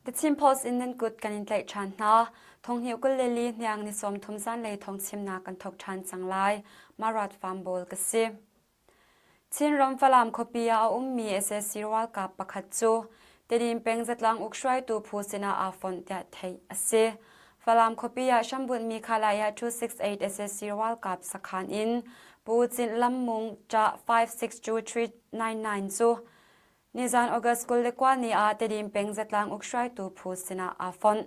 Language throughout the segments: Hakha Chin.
The Chin Post in nan kut kan in tlaih ṭhan hna. Thonghnih 24 hniang ni 30 zanlei thawngchimnak kan thawk ṭhan cang lai. Marat Farm Bawl ka si. Chinram Falam khuapi ah a ummi sac ralkap pakhat cu Tedim peng zatlang uk hruaitu phu sinah aa fonh tiah theih a si. Falam khuapi ah hrambunhmi Khalaya 268 sac ralkap sakhan in Pu Cin Lam Mung Ṭah 562399 cu Nizan August 29 ni ah Tedim peng zatlang uk hruaitu phu sinah aa fonh.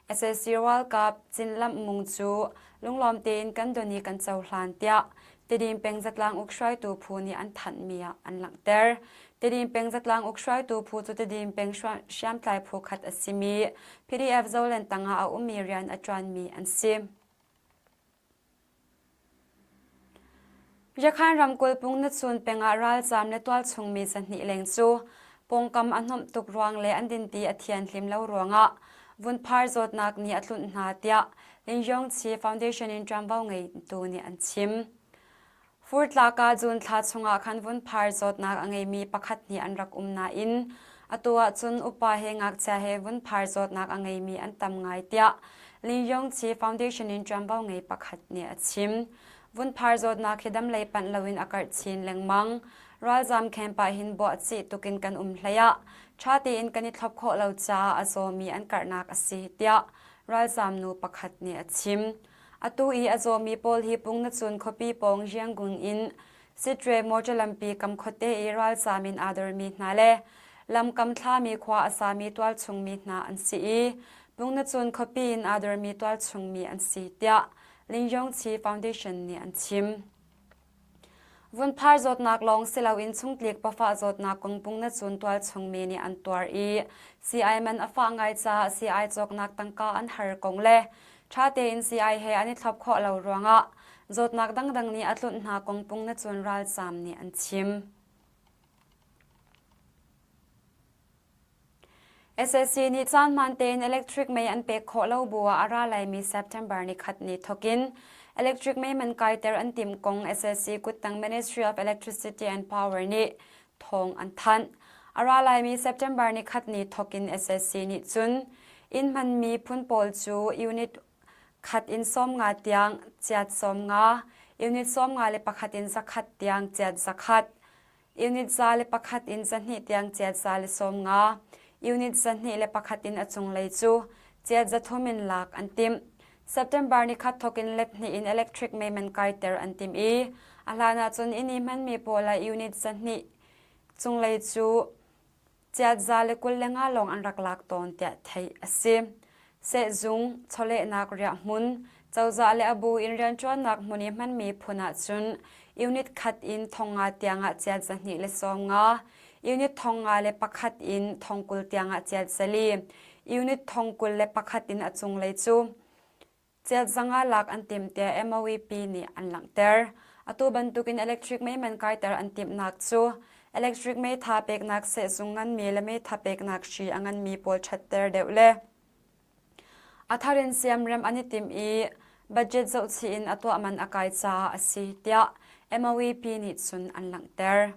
Sac ralkap Cinlamh Mung cu lunglawm tein kan don i kan cohlan tiah Tedim peng zatlang uk hruaitu phu nih an thanhmi ah an langhter. Tedim peng zatlang uk hruaitu phu cu Tedim peng hriamtlai phu khat a simi PDF Zoland tangah a ummi rian a ṭuanmi an si. Yakhan ramkulh Pungnatsum peng ah ralzaam le tualchung mi 200 leng cu pawngkam a hnomh tuk ruang le an dinti a thianhlim lo ruangah vunphar zawtnak nih a tlunh hna tiah Lingyongchi Foundation in ṭuanvo ngeitu nih an chim. Furtlak ah June thla chungah khan vunphar zawtnak a ngeimi pakhat nih an rak um nain atu ahcun upa he ngakchia he vunphar zawtnak a ngeimi an tam ngai tiah Lingyongchi Foundation in ṭuanvo ngei pakhat nih a chim. Vunphar zawtnak hi damlei panh loin a karh chin lengmang. Ralzaam camp ah hin buahcih tukin kan um hlei ah ṭha tein kan i thlop khawh lo caah a zawmi an karhnak a si tiah ralzaam nu pakhat nih a chim. Atu i a zawmi pawl hi Pungnacun khuapi pawng Yangon in Sitre motor lampi kam khuate i ralzaam in aa dormi hna le lamkam thlami khua a sami tualchungmi hna an si i Pungnacun khuapi in aa dormi tualchungmi an si tiah Lingyongchi Foundation nih an chim. Vunphar zawtnak lawng si loin chungtlik pawfah zawtnak kong Pungnacun tualchungmi nih an tuar i sii man a fah ngai caah sii cawknak tangka an har kong le ṭha tein sii he an i thlop khawh lo ruangah zawtnak dangdang nih a tlunh hna kong Pungnacun ralzaam nih an chim. Sac nih caan hmaan tein electric mei an pek khawh lo bu ah a ra laimi September nikhat ni thawkin electric mei man kaiter an timh kong sac kuttang Ministry of Electricity and Power nih thawng an thanh. A ra laimi September nikhat ni thawkin sac nih cun inn hmanmi phun pawl cu unit khat in 50 tiang chiat 50, unit 51 in 100 tiang chiat 100, Unit 101 in 200 tiang chiat 150, unit 201 in a cunglei cu chiat 300 in lak an timh. September ni khat thawk in let hnih in electric mei man kaiter an timh i a hlan ahcun inn i hmanmi pawl ah unit 200 cunglei cu Chiatza le 25 lawng an rak lak tawn tiah theih a si. Sehzung, chawlehnak riahhmun, cozah le a bu in rianṭuannak hmun i hmanmi phun ahcun unit khat in 500 tiangah chiat 250, unit 501 in 20,000 tiangah chiat 4, unit 21 in a cunglei cu Chiat nga lak an timh tiah MOEP nih an langhter. Atu bantukin electric mei man kaiter an timhnak cu electric meitha peknak sehzung nganmi le meitha peknak hri a nganmi pawl ṭhatter deuh le a thar in siamrem an i timh i budget zohchih in a tuah man a kai caah a si tiah MOEP nih cun an langhter.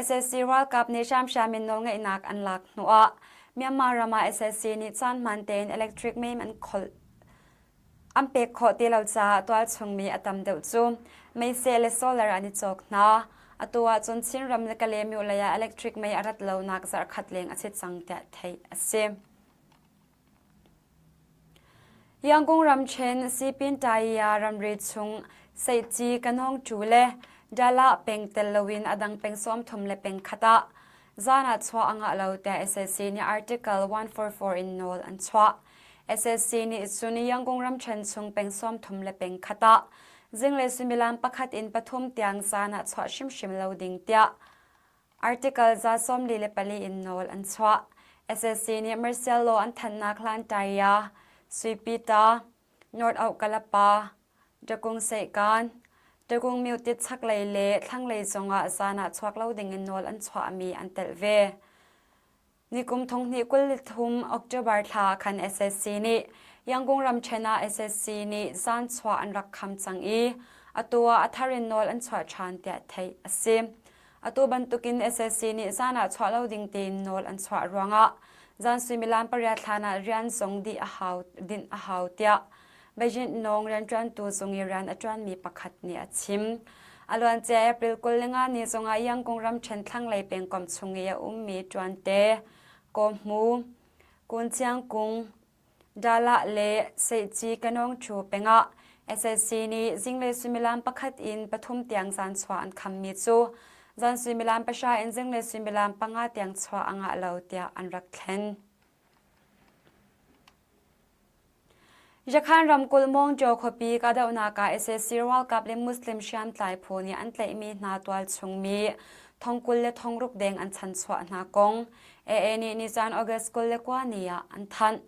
Sac ralkap nih hramhram in nawlngeihnak an lak hnuah Myanmar ram ah sac nih caan hmaan tein electric mei an kholh an pek khawh ti lo caah tualchung mi a tam deuh cu meiseh le solar an i cawk hna. Atu ahcun Chinram le Kalaymyo lei ah electric mei a rat lonak zarhkhat leng a si cang tiah theih a si. Yangon ramṭhen Sipin-Taiya ramri chung Seihci Kanawngṭu le Dalah peng tel loin a dang peng 30 le peng khat ah zan ah chuah a ngah lo tiah sac nih Article 144 in nawl an chuah. Sac nih cun Yangon ramṭhen chung peng 30 le peng khat ah zinglei suimilam pakhat in pathum tiang zan ah chuah hrimhrim lo ding tiah Article 144 in nawl an chuah. Sac nih martial law an thanhnak hlan Taiya, Suipita, North Auhkalapa, Dakung Seihkan, Dakung Myutit chaklei le thlanglei zongah zan ah chuak lo dingin nawl an chuahmi an telh ve. Nikum 2023 October thla khan sac nih Yangon ramṭhen ah sac nih zan chuah an rak kham cang i atu ah a thar in nawl an chuah ṭhan tiah theih a si. Atu bantukin sac nih zan ah chuah lo ding tein nawl an chuah ruangah zan suimilam pariat hlan ah rian zong dih a hau, dinh a hau tiah Beijing nawng rianṭuantu zung i rian a ṭuanmi pakhat nih a chim. A luancia April 25 ni zongah Yangon ramṭhen thlanglei pengkomh chung i a ummi Ṭuante, Kawhmu, Kunciangkung, Dalah le Seihci Kanawngṭhu pengah sac nih zinglei suimilam pakhat in pathum tiang zan chuah an khammi cu zan suimilam pahra in zinglei suimilam panga tiang chuah a ngah lo tiah an rak thlen. Yakhan ramkulh Mawngṭaw khuapi kahdohnak ah sac ralkap le Muslim hriamtlai phu nih an tlaihmi hna tualchung mi thong 20 le thong ruk deng an chanchuah hna kong AA nih nizan August 29 ni ah an thanh.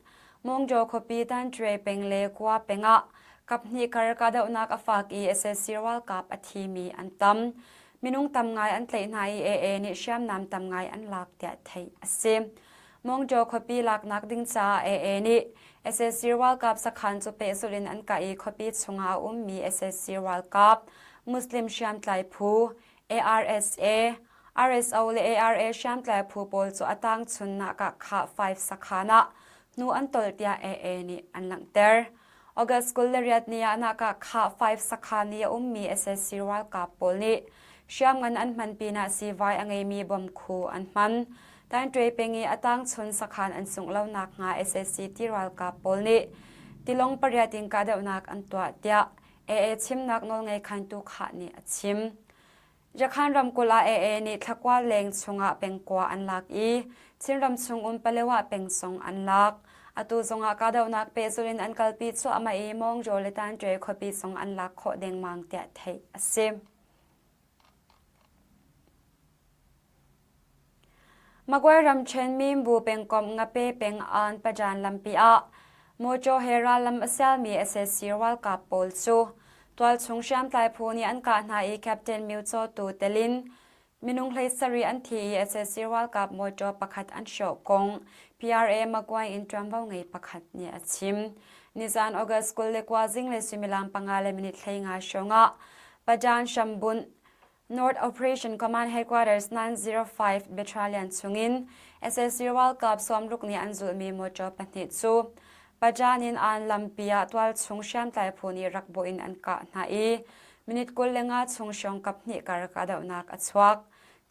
Mawngṭaw khuapi Tanṭwe peng le Kua peng ah kaphnih kar kahdohnak a fak i sac ralkap a thimi an tam. Minung tam ngai an tlaih hna i AA nih hriamnam tam ngai an lak tiah theih a si. Mawngṭaw khuapi laknak ding caah AA nih sac ralkap sakhan cu pehzulh in an kah i khuapi chungah a ummi sac ralkap, Muslim hriamtlai phu, ARSA, RSO le ARA hriamtlai phu pawl cu a tangchun Nahkahkhah 5 sakhan ah hnu an tolh tiah AA nih an langhter. August 28 ni ah Nahkahkhah 5 sakhan i a ummi sac ralkap pawl nih hriamngan an hman pinah siivai a ngeimi bom khu an hman. Tainṭwe peng i a tangchun sakhan an sungh lo nakhnga sac ti ralkap pawl nih tilawng pariat in kahdohnak an tuah tiah AA chimnak nawlngei khantu khah nih a chim. Yakhan ramkulh ah AA nih thlakua leng chungah pengkua an lak i Chinram chung um Palewa peng zong an lak. Atu zongah kahdohnak pehzulh in an kalpi cuahmah i Mawngjaw le Tanṭwe khuapi zong an lak khawh dengmang tiah theih a si. Magway ramṭhen Mimbu pengkomh Ngape peng Aan Pajan lampi ah mawṭaw he rallam a sialmi sac ralkap pawl cu tualchung hriamtlai phu nih an kah hna i Captain Myo Chaw Tu tel in minung 17 an thi i sac ralkap mawṭaw pakhat an hrawh kong PRA Magway in ṭuanvo ngei pakhat nih a chim. Nizan August 29 zinglei suimilam panga le minute 15 hrawng ah Pajan hrambunh North Operation Command Headquarters 905 Battalion chungin sac ralkap sawmruk nih an zulhmi mawṭaw pahnih cu Pajan in aan lampi ah tualchung hriamtlai phu nih rak bawh in an kah hna i minute 25 chung hrawng kaphnih kar kahdohnak a chuak.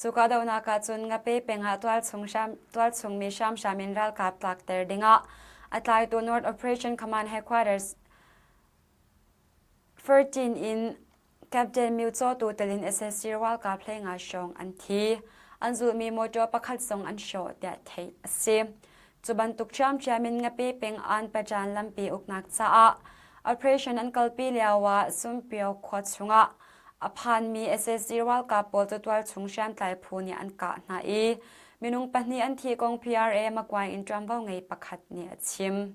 Cu kahdohnak ah cun Ngape peng ah tualchung mi hramhram in ralkap tlakter dingah a tlaitu North Operation Command Headquarters 13 in Captain Myo Caw tu tel in sac ralkap 15 hrawng an thi. An zulhmi mawṭaw pakhat zong an hrawh tiah theih a si. Cu bantuk ṭhiamṭhiam in Ngapi peng Aan Pajan lampi uknak caah operation an kalpi lio ah Sumpio khua chungah a phanmi sac ralkap pawl cu tualchung hriamtlai phu nih an kah hna i minung pahnih an thih kong PRA Makuai in ṭuanvo ngei pakhat nih a chim.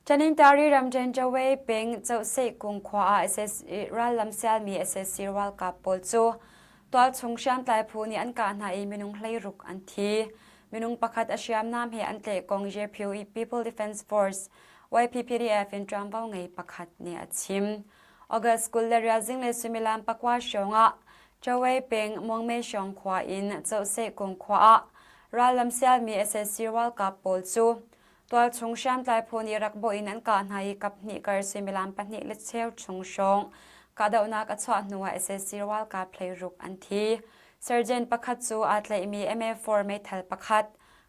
Tanintari ramṭhen Jawei peng Chohseihkung khua ah sac rallam sialmi sac ralkap pawl cu tualchung hriamtlai phu nih an kah hna i minung 16 an thi. Minung pakhat a hriamnam he an tlaih kong JPU People Defense Force YPPDF in ṭuanvo ngei pakhat nih a chim. August 20 zinglei suimilam pakua hrawng ah Chawei peng Muangmei hrawng khua in Chohseihkung khua ah rallam sialmi sac ralkap pawl cu tualchung hriamtlai phu nih rak bawh in an kah hna i kaphnih kar suimilam pahnih le cheu chung hrawng kahdohnak a chuah hnuah sac ralkap 16 an thi. Sergeant pakhat cu aa tlaihmi MA4 meithal pakhat,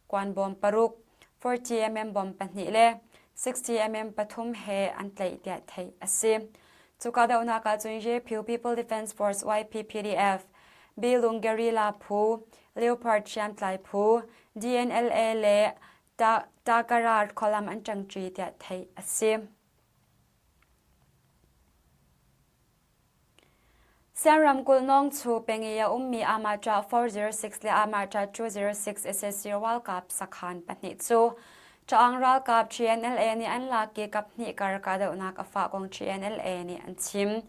kuanbawm paruk, 40mm bomb pahnih le 60mm pathum he an tlaih tiah theih a si. Cu kahdohnak ah cun Ye People Defense Force YPPDF, Bilung Guerrilla phu, Leopard hriamtlai phu, DNLA le Takara khualam an ṭangṭi tiah theih a si. Sian ramkulh Nawngchu peng i a ummi Amatra 406 le Amatra 206 sac ralkap sakhan pahnih cu Ṭaang ralkap TNLA nih an lak i kaphnih kar kahdohnak a fah kong TNLA nih an chim.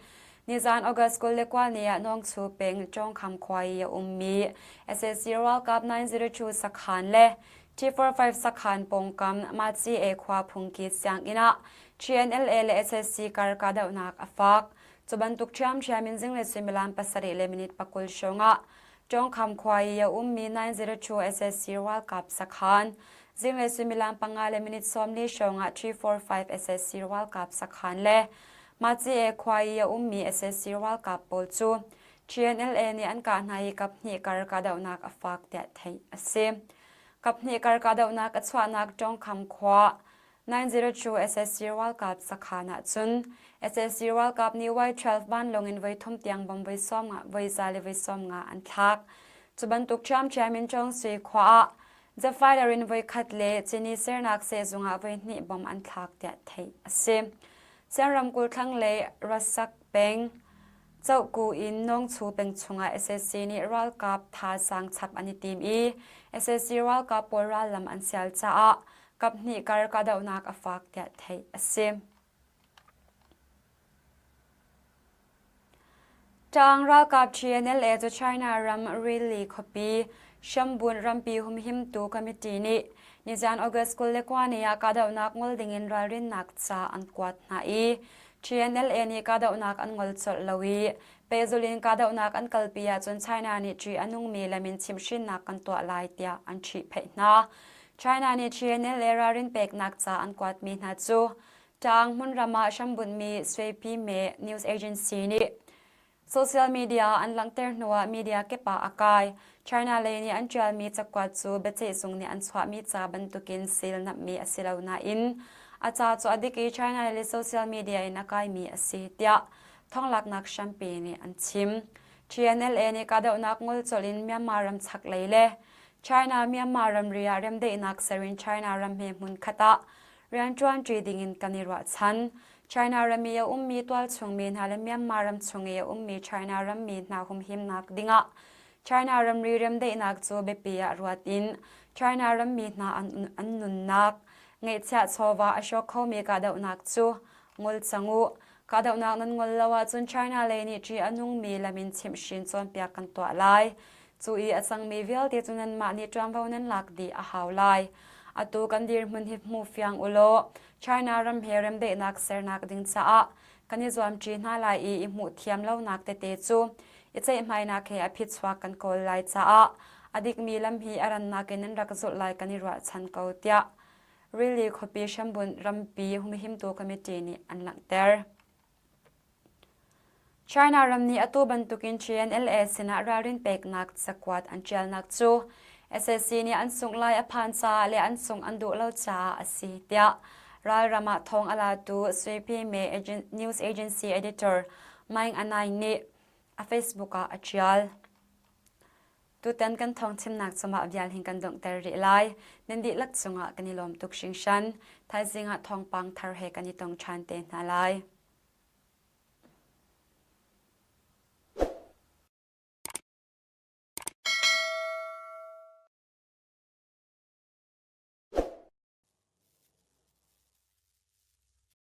Nizan August 29 ni ah Nawngchu peng Ṭawngkham khua i a ummi sac ralkap 902 sakhan le T45 sakhan pawngkam Maci-e khua phungki sianginn ah TNLA le sac kar kahdohnak a fak. Cu bantuk ṭhiamṭhiam in zinglei suimilam pasarih le minute pakul hrawngah Ṭawngkham khua i a ummi 902 SSC ralkap sakhan, zinglei suimilam panga le minute 40 hrawngah 345 SSC ralkap sakhan le Macie khua i a ummi SSC ralkap pawl cu TNLA nih an kah hna i kaphnih kar kahdohnak a fak tiah theih a si. Kaphnih kar kahdohnak a chuahnak Ṭawngkham khua 902 SSC ralkap sakhan ah cun SSC ralkap nih Y-12 vanlawng in voi thum tiang bom voi sawm nga voi za le voi sawm nga an thlak. Cu bantuk ṭhiamṭhiam in Chawngsui khua ah The Fighter in voi khat le Cini sernak sehzung ah voi hnih bom an thlak tiah theih a si. Sian ramkulh thlanglei Rasak peng Cohku in Nawngchu peng chungah sac nih ralkap thazaang chap an i tim i sac ralkap pawl rallam an sial caah kaphnih kar kahdohnak a fak tiah theih a si. Ṭaang ralkap TNLA cu China ram Rili khuapi Shambun rampi humhimtu committee nih nizan August 29 ni ah kahdohnak ngol dingin ralrinnak ca an kuat hna i TNLA nih kahdohnak an ngol colh lo i pehzulh in kahdohnak an kalpi ahcun China nih ṭih a nungmi lam in chimhhrinnak kan tuah lai tiah an ṭhihphaih hna. China nih TNLA ralrin peknak ca an kuatmi hna cu Ṭaang hmunram ah hrambunhmi Swepi Me News Agency nih social media ah an langhter hnuah media kip ah a kai. China lei nih an ṭialmi cakuat cu biaceihzung nih an chuahmi ca bantukin seal namhmi a si lo nain a ca cu a dik i China le social media in a kaimi a si tiah thawnglaknak hrampi nih an chim. TNLA nih kahdohnak ngol colh in Myanmar ram chaklei le China Myanmar ramri ah remdaihnak ser in China ram he hmunkhat ah rianṭuanṭi dingin kan i ruahchan. China ram i a ummi tualchungmi hna le Myanmar ram chung i a ummi China rammi hna humhimnak dingah China ramri remdaihnak cu biapi ah ruat in China rammi hna an, an nunnak ngeihchiah chawva a hrawk khomi kahdohnak cu ngol cang u. Kahdohnak nan ngol lo ahcun China lei nih ṭih a nungmi lam in chimhhrin cawnpiak kan tuah lai. Cu i a cangmi vialte cu nanmah nih ṭuanvo nan lak dih a hau lai. Atu kan dirhmun hi hmu fiang u law China ram he remdaihnak sernak ding caah kan i zuamṭi hna lai i i hmuh thiam lonak tete cu i ceihmainak he a phichuak kan kawl lai caah a dikmi lam hi a rannak in nan rak zulh lai kan i ruahchan ko tiah Rili khuapi hrambunh rampi humhimtu committee nih an langhter. China ram nih atu bantukin TNLA sinah ralrin peknak cakuat an ṭialnak cu sac nih an sungh lai a phan caah le an sungh an duh lo caah a si tiah ralram ah thawng a latu Sui Pyi Me News Agency editor Maing Anai nih a Facebook ah a ṭial. Tutan kan thawngchimnak cungah vial hin kan donghter rih lai. Nan dihlak cungah kan i lawm tuk hringhran. Thaizing ah thawngpang thar he kan i tong ṭhan te hna lai.